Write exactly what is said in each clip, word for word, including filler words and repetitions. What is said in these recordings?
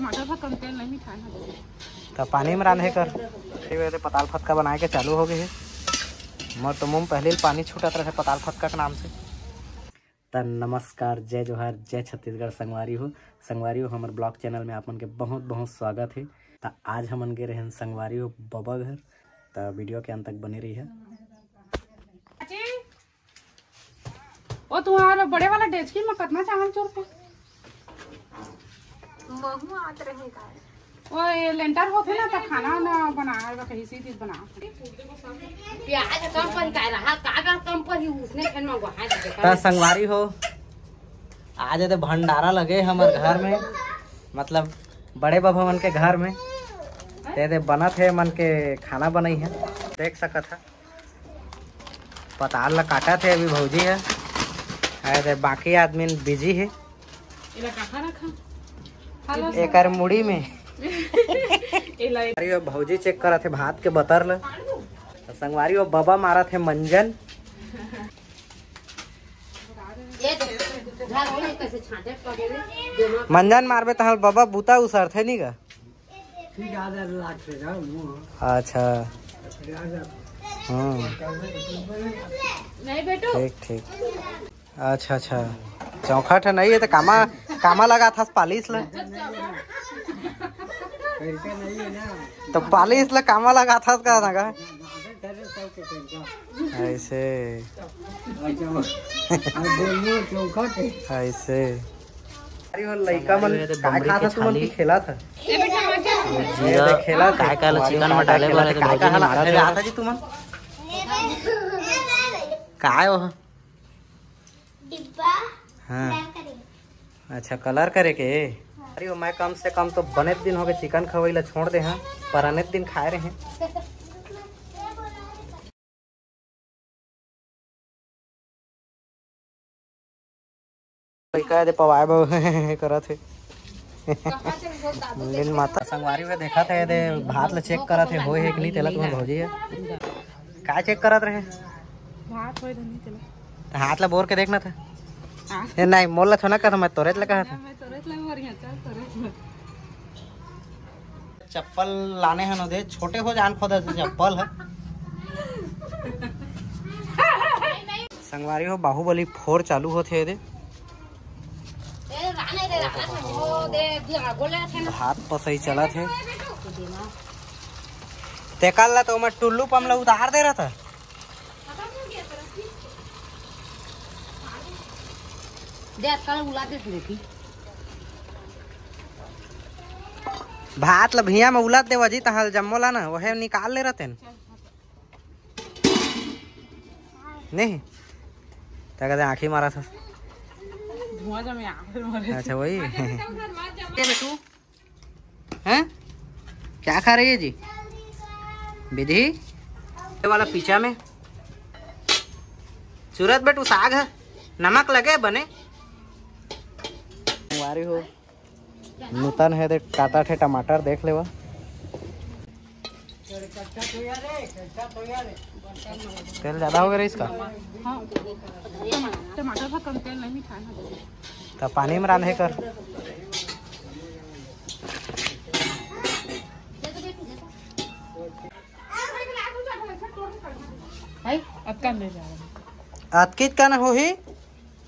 टमाटर का कम तेल नहीं मिठाई ना। त पानी में रांधे कर। ये पताल फतका बनाए के चालू हो गए हे। मोर तो मुंह पहले ही पानी छूटत रहे पताल फतका के नाम से। त नमस्कार, जय जोहार, जय छत्तीसगढ़ संगवारी हो। संगवारी हो, हमर ब्लॉग चैनल में आप मन के बहुत बहुत स्वागत हे। त आज हमन गे रहन संगवारी हो बबा घर, त वीडियो के अंत तक बने रही है। ओ तुम्हारा बड़े वाला डेचकी में कितना चावल चोर थे? महू आत रहे का? ओ ये लेंटर होथे ना, त खाना ना बनाए बर कहीं सीधी बना। प्याज कम पर का रहा, का का कम पर ही उसने खेल में गोहा दे। त संगवारी हो, आज एदे भंडारा लगे हमर घर में, मतलब बड़े बबा मन के घर में। ते दे बनत हे, मन के खाना बनई है, देख सकत है। पताल ला काटत हे अभी भौजी हे, अरे बाकी आदमी बिजी हे। एला कहाँ रखा? एकर मुड़ी में। एला अरे वो भौजी चेक करत हे भात के बतर ला। संगवारी वो बबा मारत हे मंजन। ये तो घर में कैसे छांटे पड़े रे, दिमाग मंजन मारबे तहां बबा बूता उसरथे नी गा। ठीक है, आधा लाख से जाओ, मुंह। अच्छा। आधा। हम्म। नहीं बेटू। ठीक, ठीक। अच्छा, अच्छा। चौखट है नहीं, ये तो कामा, कामा लगा था पालिश ले। करके नहीं है ना। तो पालिश ले कामा लगा था का ना का? ऐसे। ऐसे। अरे वो लइका मन अरे, तो काय बमरी खात के ह, तुमन छाली। की खेलत ह? ए बेटा, मजा। ये देख, खेलत ह। काय काय ल चिकन म डाले बर हे, त काय भौजी काय मन हालत मारत हे। आता जी तुमन? काय हो? डिब्बा हाँ। कलर करे। अच्छा, कलर करे के? अरे वो मैं कम से कम तो बने दिन हो गए चिकन खवई ला छोड़ दे हाँ, पर अनेक दिन खाए रहे। लइका एदे पवाए बर करत हे। मिल माता संगवारी में देखत हे, एदे भात ल चेक करत हे, होए हे कि नहीं, तेला तुम्हर भौजी हे। का चेक करत रहे? भात होए धनी तेला। त हाथ ला बोर के देखना था। हाँ। ए, नहीं, मोर ला थोड़ा कहा था, मैं तोरेच ला कहा था। मैं तोरेच ला बोर यहाँ, चल तोरेच ला। चप्पल लाने हन ओदे, छोटे हो जान खोदा से चप्पल है। संगवारी हो, बाहुबली फोर चालू होथे एदे। भात पसई चलत हे। तेकर ला तो ओमा टुल्लू पम ला उतार दे रहा था। दे, अतका उला दे, देखी। भात ल भिया में उलत देवा जी, तहां जम्मो ला ना, वहे निकाल ले रहते न। नहीं, त कहते आँखी मारा था। धुआं जमे आँख में मरे। अच्छा, वही। ये बेटू, हैं? क्या खा रही है जी? विधि? ये वाला पीछा में। सूरत बेटू, साग है, नमक लगे बने। संगवारी हो, नूतन है, देख, काटा थे टमाटर, देख लेवा। तेल ज्यादा हो गया रे इसका। हाँ। टमाटर का कम तेल नहीं मिठाई ना। त पानी में रांधे कर। भाई, अब काम ले जा रहा है। अतकीच का ना होही?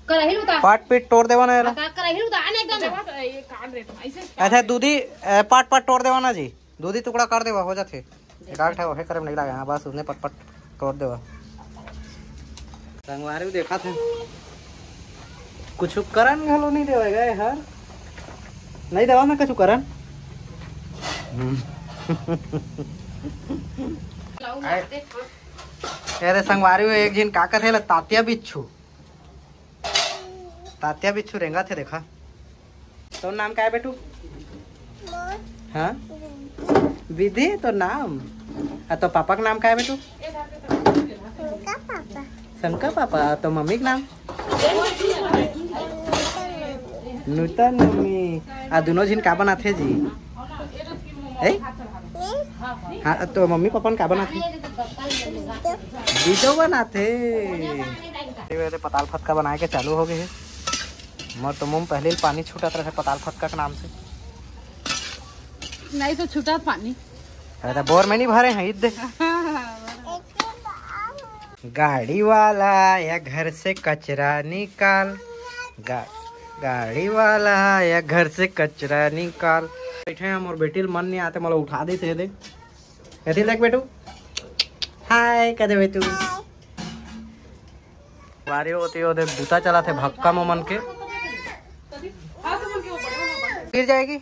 करहिल उतार। पाट पीट तोड़ देवा ना यार। बता, करहिल उतार ना एकदम। ये कान रे, ऐसे अच्छा दूधी, ए, पाट पाट तोड़ देवा ना जी। दूधी टुकड़ा कर देवा, हो जाथे। एक आध ठा ओहे करे में नहीं लागे। हाँ, बस उसने पट पट तोड़ देवा। संगवारी देखा थे, कुछ करन घलो नहीं देवे गए हर। नहीं देवा ना कुछ करन। अरे संगवारी हो, एक झिन का कथे ला तात्या बिच्छू। तात्या बिच्छू रेंगत हे, देखा। तोर नाम का है बेटू? हाँ? विधि तो नाम। आ तो पापा का नाम का है बेटू? शंकर पापा। शंकर पापा। तो मम्मी का नाम? नूतन मम्मी। आ दोनों झिन का बनाथे जी? ए? हाँ, तो मम्मी पापा ने का बनाथे? बीजो बनाथे। ये पताल फतका बनाए के चालू हो गए हे। मोर तो मुंह पहले ही पानी छूटत रहे पताल फतका के नाम से। नहीं तो छूटा पानी। अरे तो बोर में नहीं भरे हैं, इधर। गाड़ी वाला या घर से कचरा निकाल। गा, गाड़ी वाला या घर से कचरा निकाल। बैठे हैं, मोर बेटी ल मन नहीं आते, मोला उठा दे से दे। कथी देख बेटू, हाय कह दे बेटू। बारी होती हो दे, बूता चला थे भक्का मोमन के। गिर जाएगी।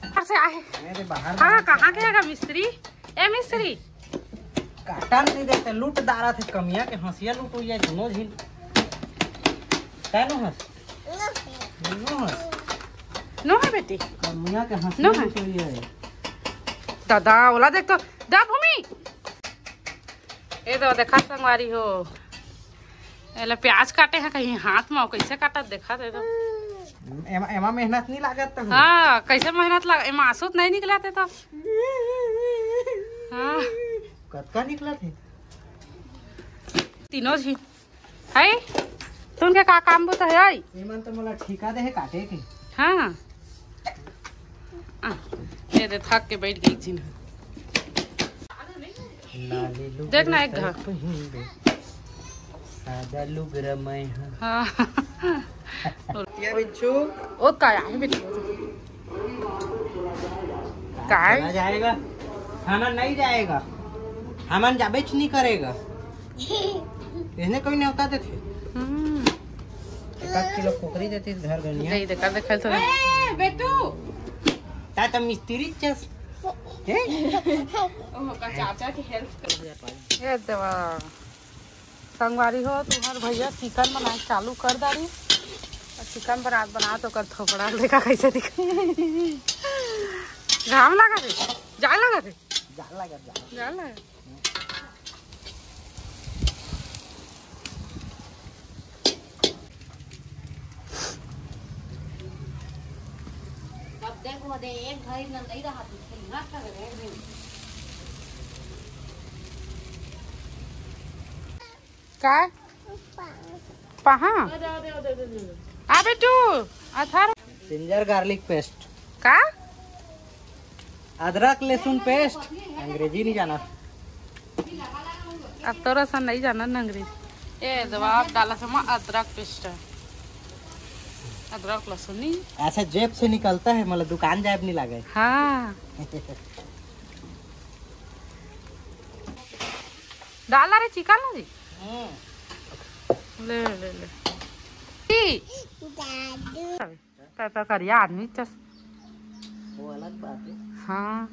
कहाँ से आए? अरे बाहर हाँ, कहाँ गया मिस्त्री? ए मिस्त्री, काटा नहीं देते, लूट दारा थे कमिया के हंसिया लूट हुई है दोनों झिन। क्या नो हंस? नो हंस। नो है बेटी। कमिया के हंसिया नो है। लूट हुई है। दादा, ओला देख तो, दा भूमि। ए तो देखा संगवारी हो, एला प्याज काटे हैं कहीं हाथ में, कैसे काटत देखा दे तो। एमा, एमा मेहनत नहीं लागत तो। हाँ, कैसे मेहनत लाग, एमा आंसू तो नहीं निकलते तो। हाँ। कतका निकलत हे? तीनों झी। है? तुमके का काम बुता है, आई? एमन तो मोला ठेका दे हे काटे के। हाँ। आ, ये दे, थक के बैठ गई झिन। लाली लुगरा देख ना, एक घर। पहिनबे, सादा लुगरा मैं हाँ। हाँ। ये बिच्छू। ओ, का है बिच्छू? काय? चला जाएगा, हमन नहीं जाएगा, हमन जाबेच नहीं करेगा। इसने कोई न्योता देथे। हम्म। एक आध किलो कुकरी देती घर गनिया। नहीं देखा, देखा तो। ए, बेटू। ता तो मिस्त्री चस। हैं? ओहो, का चाचा की हेल्प कर। ये देवा। संगवारी हो, तुम्हार भैया चिकन बनाए चालू कर डारी। और चिकन बनात बनात ओकर थोपड़ा देखा कैसे दिख। घाम लगा रे, जाए लगा रे। जाए लगा, जाए। जाए लगा। अब देखो दे, एक घड़ी न नहीं रहा, तो खेलना था रे, एक दिन। का? पहा? आ बेटू, अथार। Ginger garlic paste. का? अदरक लहसुन पेस्ट। अंग्रेजी नहीं जाना। अब तोरा सन नहीं जाना ना अंग्रेजी। ए, जवाब डाला समा अदरक पेस्ट। अदरक लहसुन नहीं। अच्छा, जेब से निकलता है, मतलब दुकान जाए नहीं लागे। हाँ। डाला रे चिकन ला जी। हम्म। ले, ले, ले। ई। दादू। त, त करिया आदमी चस। वो अलग बात है। हाँ।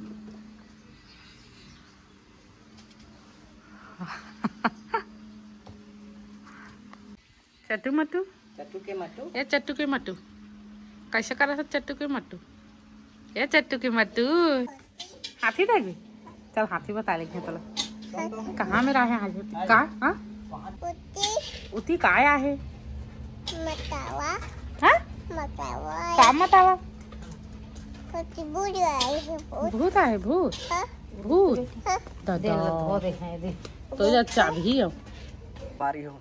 चट्टू मट्टू। चट्टू के मट्टू। ए चट्टू के मट्टू। कैसे करा था चट्टू के मट्टू? ए चट्टू के मट्टू। हाथी देखबे? चल हाथी बता लेंगे तोला। कहाँ में रहे आज होती? का? हाँ? उती। उती काय आहे? मतावा। हाँ? मतावा। का मतावा? उती भूत आहे, भूत। भूत आहे, भूत? हाँ। भूत? हाँ। दादा। दे लो, धो दे, है, दे। तो ये चाबी हो। पारी हो।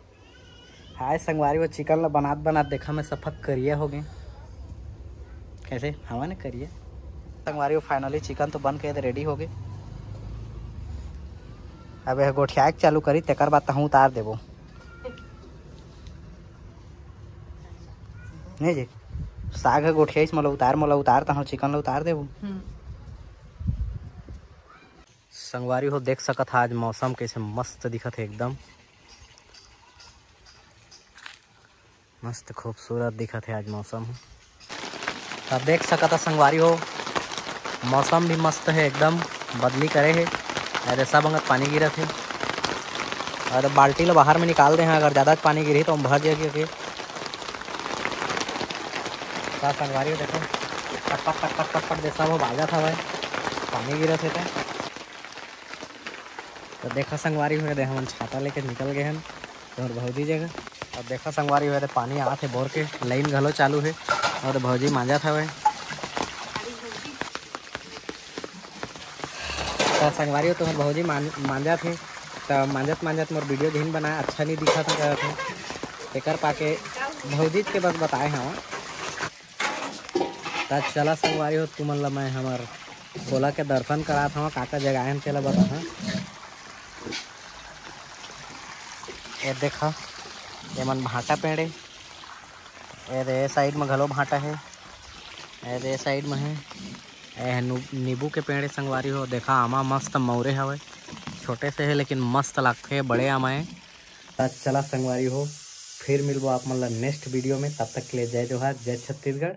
हाय संगवारी, वो चिकन ला बनात बनात देखा मैं सफक करिया हो गए। कैसे हवा ने करिया। संगवारी, वो finally चिकन तो बन के रेडी हो गए। अब यह गोठियाए के चालू करी, तेकर बाद तहूँ उतार देबो। नहीं जी, साग ह गोठियाइस, मोला उतार, मोला उतार, तहूँ चिकन ला उतार देबो। हम्म। संगवारी हो, देख सकत हा आज मौसम कैसे मस्त दिखत है एकदम। मस्त खूबसूरत दिखत है आज मौसम। अब देख सकत हा संगवारी हो, मौसम भी मस्त है एकदम, बदली करे है। अरे सब अंगत पानी गिरत है। अरे बाल्टी ला बाहर में निकाल दे हैं, अगर ज़्यादा पानी गिरही तो हम भर जाएगी। का संगवारी हो देखो, पट पट पट पट पट पट जैसा वो बाजत हवय, पानी गिरत हे त। तो देखा संगवारी हो दे, हमन छाता लेके निकल गए हन तोहर भौजी जगह। अब देखा संगवारी हो दे, पानी आत हे बोर के, लाइन घलो चालू हे और भौजी मांजत हवय। त संगवारी हो, तोहर भौजी मान-, मांजत हे, त मांजत मांजत मोर वीडियो झिन बनाए, अच्छा नहीं दिखत हे कहत हे। तेकर पाके भौजी के बस बताए हवं। त चला संगवारी हो, तुमन ला मैं हमर खोला के दर्शन करात हव, का का जगह हे तेला बताहा। ये देखा, ये मन भांटा पेड़ हे, ये दे साइड में घलो भांटा हे, ये दे साइड में हे, ये नु-, नींबू के पेड़ हे संगवारी हो। देखा, आमा मस्त मौरे हवय, छोटे से हे लेकिन मस्त लागथे, बड़े आमा हे। त चला संगवारी हो, फिर मिलबो आप मन ला नेक्स्ट वीडियो में। तब तक के लिए जय जोहार, जय छत्तीसगढ़।